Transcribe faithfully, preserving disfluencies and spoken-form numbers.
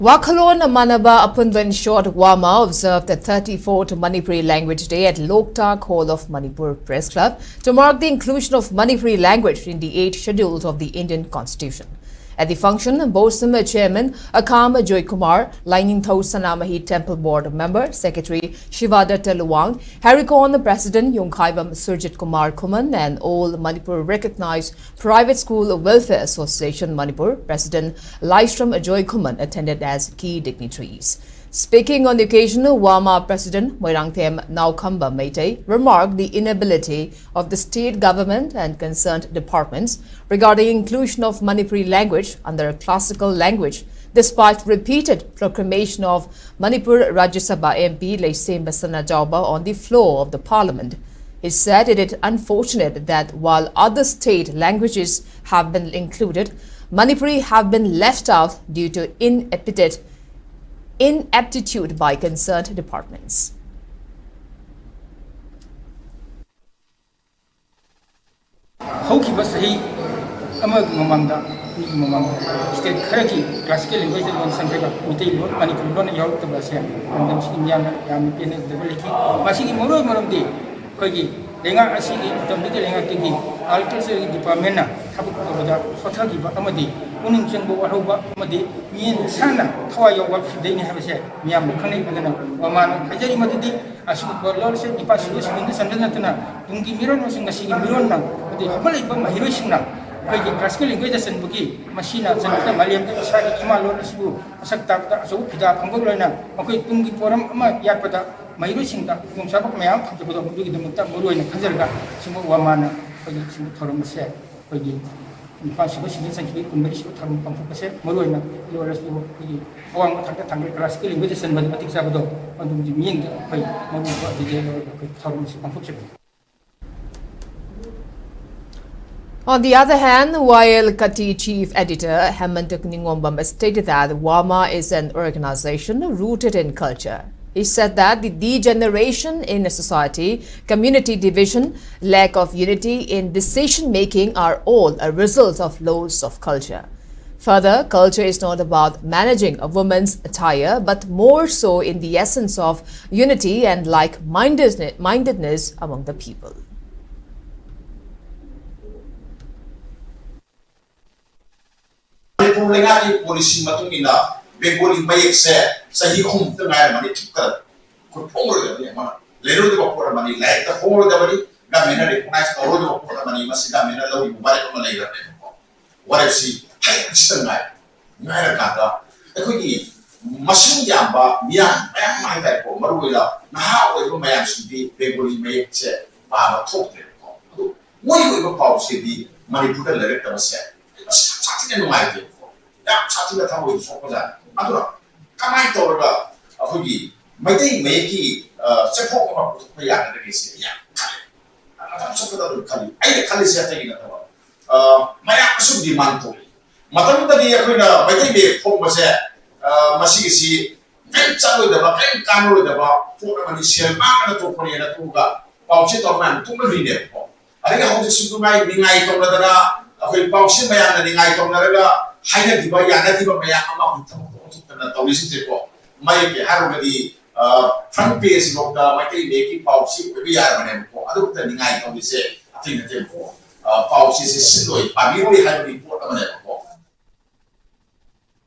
ꯋꯥꯈꯜꯂꯣꯟ ꯃꯥꯟꯅꯕ ꯑꯄꯨꯟꯕ, in short, WAMA observed the thirty-fourth Manipuri Language Day at Loktak Hall of Manipur Press Club to mark the inclusion of Manipuri language in the eighth schedule of the Indian Constitution. At the function, BOSAM chairman Akam Joy Kumar, Lainingthou Sanamahi Temple Board member, secretary Shivadatta Luwang, Harikon president Yongkhaibam Surjit Kumar Khuman, and All Manipur recognized Private School Welfare Association Manipur President Laishram Ajoy Khuman attended as key dignitaries. Speaking on the occasion, WAMA President Moirangthem Naokhamba Meitei remarked the inability of the state government and concerned departments regarding inclusion of Manipuri language under classical language, despite repeated proclamation of Manipur Rajya Sabha M P Leishemba Sanajaoba on the floor of the parliament. He said it is unfortunate that while other state languages have been included, Manipuri have been left out due to ineptitude, ineptitude by concerned departments. ꯍꯧꯈꯤꯕ ꯆꯍꯤ ꯑꯃꯒꯤ ꯃꯃꯥꯡꯗ, ꯑꯅꯤꯒꯤ ꯃꯃꯥꯡꯗ state ꯈꯔꯒꯤ classical language ꯂꯣꯟ ꯁꯪꯈ꯭ꯔꯒ ꯃꯩꯇꯩꯂꯣꯟ, ꯃꯅꯤꯄꯨꯔꯤ ꯂꯣꯟ ꯌꯥꯎꯔꯛꯇꯕ ꯑꯁꯦ ꯂꯝꯗꯝꯁꯤꯒꯤ ꯃꯤꯌꯥꯝꯅ ꯌꯥꯝꯅ ꯄꯦꯟꯅꯗꯕ ꯂꯩꯈꯤ꯫ ꯃꯁꯤꯒꯤ ꯃꯔꯨꯑꯣꯏꯕ ꯃꯔꯝꯗꯤ ꯑꯩꯈꯣꯏꯒꯤ ꯂꯩꯉꯥꯛ ꯑꯁꯤꯒꯤ ꯃꯇꯝꯗꯨꯒꯤ ꯂꯩꯉꯥꯛꯇꯨꯒꯤ agricultureꯒꯤ departmentꯅ ꯊꯕꯛ ꯇꯧꯕꯗ ꯁꯣꯊꯈꯤꯕ ꯑꯃꯗꯤ ꯄꯨꯛꯅꯤꯡ ꯆꯪꯕ ꯋꯥꯠꯍꯧꯕ ꯑꯃꯗꯤ ꯃꯤꯠꯌꯦꯡ ꯁꯥꯟꯅ ꯊꯋꯥꯏ ꯌꯥꯎꯕ ꯁꯤꯗꯩꯅꯤ ꯍꯥꯏꯕꯁꯦ ꯃꯤꯌꯥꯝꯅ ꯈꯪꯅꯩ꯫ ꯑꯗꯨꯅ ꯃꯃꯥꯅ ꯍꯥꯏꯖꯔꯤ ꯃꯗꯨꯗꯤ ꯑꯁꯤꯒꯨꯝꯕ ꯂꯣꯟꯁꯦ ꯏꯄꯥ ꯁꯤꯕ ꯁꯤꯕꯗ ꯆꯟꯕ ꯅꯠꯇꯅ ꯇꯨꯡꯒꯤ ꯃꯤꯔꯣꯜ ꯑꯃꯁꯨꯡ ꯉꯁꯤꯒꯤ ꯃꯤꯔꯣꯜꯅ ꯑꯃꯗꯤ ꯍꯧꯒꯠꯂꯛꯏꯕ ꯃꯍꯩꯔꯣꯏꯁꯤꯡꯅ ꯑꯩꯈꯣꯏꯒꯤ classical languageꯇ ꯆꯟꯕꯒꯤ ꯃꯁꯤꯅ ꯆꯟꯕꯗ ꯃꯥꯂꯦꯝꯗ ꯏꯁꯥꯒꯤ ꯏꯃꯥ ꯂꯣꯟ ꯑꯁꯤꯕꯨ ꯃꯁꯛ ꯇꯥꯛꯄꯗ ꯑꯆꯧꯕ ꯐꯤꯗꯥ ꯐꯪꯕꯒ ꯂꯣꯏꯅ ꯃꯈꯣꯏ ꯇꯨꯡꯒꯤ ꯄꯣꯔꯝ ꯑꯃ ꯌꯥꯠꯄꯗ ꯃꯍꯩꯔꯣꯏꯁꯤꯡꯗ ꯈꯨꯗꯣꯡꯆꯥꯕ ꯃꯌꯥꯝ ꯐꯪꯖꯕꯗꯣ ꯃꯗꯨꯒꯤꯗꯃꯛꯇ ꯃꯔꯨꯑꯣꯏꯅ ꯈꯟꯖꯔꯒ ꯁꯤꯒꯨꯝꯕ ꯋꯥꯃꯥꯅ ꯑꯩꯈꯣꯏꯒꯤ ꯁꯤꯒꯨꯝꯕ ꯊꯧꯔꯝ ꯑꯁꯦ ꯑꯩꯈꯣꯏꯒꯤ ꯏꯝꯐꯥꯜ ꯁꯤꯕ ꯁꯤꯖꯟ ꯆꯟꯈꯤꯕꯒꯤ ꯀꯨꯟꯃꯔꯤ ꯁꯨꯕ ꯊꯧꯔꯝ ꯄꯥꯡꯊꯣꯛꯄꯁꯦ ꯃꯔꯨꯑꯣꯏꯅ ꯂꯣꯜ ꯑꯁꯤꯕꯨ ꯑꯩꯈꯣꯏꯒꯤ ꯑꯋꯥꯡꯕ ꯊꯥꯛꯇ ꯊꯥꯡꯒꯠ classical languageꯇ ꯆꯟꯕꯗ ꯃꯇꯤꯛ ꯆꯥꯕꯗꯣ ꯑꯗꯨꯒꯤ ꯃꯤꯠꯌꯦꯡꯗ ꯑꯩꯈꯣꯏ ꯃꯔꯨꯑꯣꯏꯕ ꯑꯗꯨꯗꯤ ꯂꯧꯔꯒ ꯑꯩꯈꯣꯏ ꯊꯧꯔꯝ ꯑꯁꯤ ꯄꯥꯡꯊꯣꯛꯆꯕꯅꯤ꯫ On the other hand, Y L Kati chief editor Hemant Ningombam stated that WAMA is an organization rooted in culture. He said that the degeneration in a society, community division, lack of unity in decision making are all a result of loss of culture. Further, culture is not about managing a woman's attire, but more so in the essence of unity and like mindedness among the people. Manipur ꯂꯩꯉꯥꯛꯀꯤ policy ꯃꯇꯨꯡ ꯏꯟꯅ ꯕꯦꯡꯒꯣꯂꯤ ꯃꯌꯦꯛꯁꯦ ꯆꯍꯤ ꯑꯍꯨꯝꯃꯨꯛꯇ ꯉꯥꯏꯔꯝꯃꯅꯤ ꯊꯨꯞꯀꯗꯕ꯫ ꯑꯩꯈꯣꯏ ꯐꯣꯡꯂꯣꯏꯗꯕꯅꯤ, ꯑꯃꯅ ꯂꯩꯔꯣꯏꯗꯕ ꯄꯣꯠ ꯑꯃꯅꯤ, ꯂꯥꯏꯔꯤꯛꯇ ꯐꯣꯡꯂꯣꯏꯗꯕꯅꯤ, ꯒꯃꯦꯟꯅ recognise ꯇꯧꯔꯣꯏꯗꯕ ꯄꯣꯠ ꯑꯃꯅꯤ꯫ ꯃꯁꯤ ꯒꯃꯦꯟꯅ ꯂꯧꯔꯤꯕ ꯋꯥꯔꯦꯞ ꯑꯃ ꯂꯩꯔꯕꯅꯦꯕꯀꯣ꯫ ꯋꯥꯔꯦꯞꯁꯤ ꯍꯌꯦꯡ ꯍꯪꯆꯤꯠꯇ ꯉꯥꯏ ꯉꯥꯏꯔꯀꯥꯟꯗ ꯑꯩꯈꯣꯏꯒꯤ ꯃꯁꯤꯡ ꯌꯥꯝꯕ ꯃꯤꯌꯥꯝ ꯃꯌꯥꯝ ꯑꯃ ꯍꯥꯏꯇꯥꯔꯦꯀꯣ, ꯃꯔꯨꯑꯣꯏꯅ ꯅꯍꯥ ꯑꯣꯏꯕ ꯃꯌꯥꯝꯁꯤꯡꯗꯤ ꯕꯦꯡꯒꯣꯂꯤ ꯃꯌꯦꯛꯁꯦ ꯄꯥꯕ ꯊꯣꯛꯇ꯭ꯔꯦꯕꯀꯣ꯫ ꯑꯗꯨ ꯃꯣꯏꯒꯤ ꯑꯣꯏꯕ ꯄꯥꯎꯁꯤꯗꯤ ꯃꯅꯤꯄꯨꯔꯗ ꯂꯩꯔꯛꯇꯕꯁꯦ ꯃꯁꯤ ꯌꯥꯝ ꯁꯥꯊꯤꯅ ꯅꯨꯡꯉꯥꯏꯇꯦꯕꯀꯣ, ꯌꯥꯝ ꯁꯥꯊꯤꯅ ꯊꯃꯣꯏ ꯁꯣꯛꯄꯖꯥꯠꯅꯤ꯫ ꯑꯗꯨꯅ ꯀꯃꯥꯏꯅ ꯇꯧꯔꯒ ꯑꯩꯈꯣꯏꯒꯤ ꯃꯩꯇꯩ ꯃꯌꯦꯛꯀꯤ ꯆꯦꯐꯣꯡ ꯑꯃ ꯄꯨꯊꯣꯛꯄ ꯌꯥꯒꯗꯒꯦ ꯁꯤ ꯌꯥꯝ ꯈꯜꯂꯤ꯫ ꯃꯇꯝ ꯆꯨꯞꯄꯗ ꯑꯗꯨꯝ ꯈꯜꯂꯤ꯫ ꯑꯩꯅ ꯈꯜꯂꯤꯁꯦ ꯑꯇꯩꯒꯤ ꯅꯠꯇꯕ, ꯃꯌꯥꯝꯅꯁꯨ ꯗꯤꯃꯥꯟ ꯇꯧꯔꯤ꯫ ꯃꯇꯝꯗꯨꯗꯗꯤ ꯑꯩꯈꯣꯏꯅ ꯃꯩꯇꯩ ꯃꯌꯦꯛ ꯐꯣꯡꯕꯁꯦ ꯃꯁꯤꯒꯤꯁꯤ ꯀꯔꯤꯝ ꯆꯠꯂꯣꯏꯗꯕ, ꯀꯔꯤꯝ ꯀꯥꯟꯅꯔꯣꯏꯗꯕ ꯄꯣꯠ ꯑꯃꯅꯤ, ꯁꯦꯜ ꯃꯥꯡꯉꯒ ꯇꯣꯛꯄꯅꯦꯅ ꯇꯣꯛꯑꯒ ꯄꯥꯎꯆꯦ ꯇꯧꯔ ꯃꯌꯥꯝ ꯇꯣꯛꯅꯈ꯭ꯔꯤꯅꯦꯕꯀꯣ꯫ ꯑꯗꯒꯤ ꯍꯧꯖꯤꯛꯁꯨ ꯅꯨꯡꯉꯥꯏ ꯅꯤꯡꯉꯥꯏ ꯇꯧꯅꯗꯅ ꯑꯩꯈꯣꯏ ꯄꯥꯎꯆꯦ ꯃꯌꯥꯝꯅ ꯅꯤꯡꯉꯥꯏ ꯇꯧꯅꯔꯒ ꯍꯥꯏꯅꯈꯤꯕ ꯌꯥꯅꯈꯤꯕ ꯃꯌꯥꯝ ꯑꯃ ꯑꯩꯈꯣꯏ ꯊꯕꯛ ꯑꯣꯟꯊꯣꯛꯇꯅ ꯇꯧꯔꯤꯁꯤꯡꯁꯦꯀꯣ꯫ ꯃꯌꯦꯛꯀꯤ ꯍꯥꯏꯔꯨꯔꯒꯗꯤ ꯐ꯭ꯔꯟ ꯄꯦꯖꯁꯤꯐꯥꯎꯗ ꯃꯩꯇꯩ ꯃꯌꯦꯛꯀꯤ ꯄꯥꯎꯆꯦ ꯑꯣꯏꯕ ꯌꯥꯔꯕꯅꯦꯕꯀꯣ꯫ ꯑꯗꯨ ꯈꯛꯇ ꯅꯤꯡꯉꯥꯏ ꯇꯧꯔꯤꯁꯦ ꯑꯇꯩ ꯅꯠꯇꯦꯕꯀꯣ꯫ ꯄꯥꯎꯆꯦꯁꯦ ꯁꯤꯜꯂꯣꯏ ꯄꯥꯕꯤꯔꯣꯏ ꯍꯥꯏꯕꯒꯤ ꯄꯣꯠ ꯑꯃꯅꯦꯕꯀꯣ꯫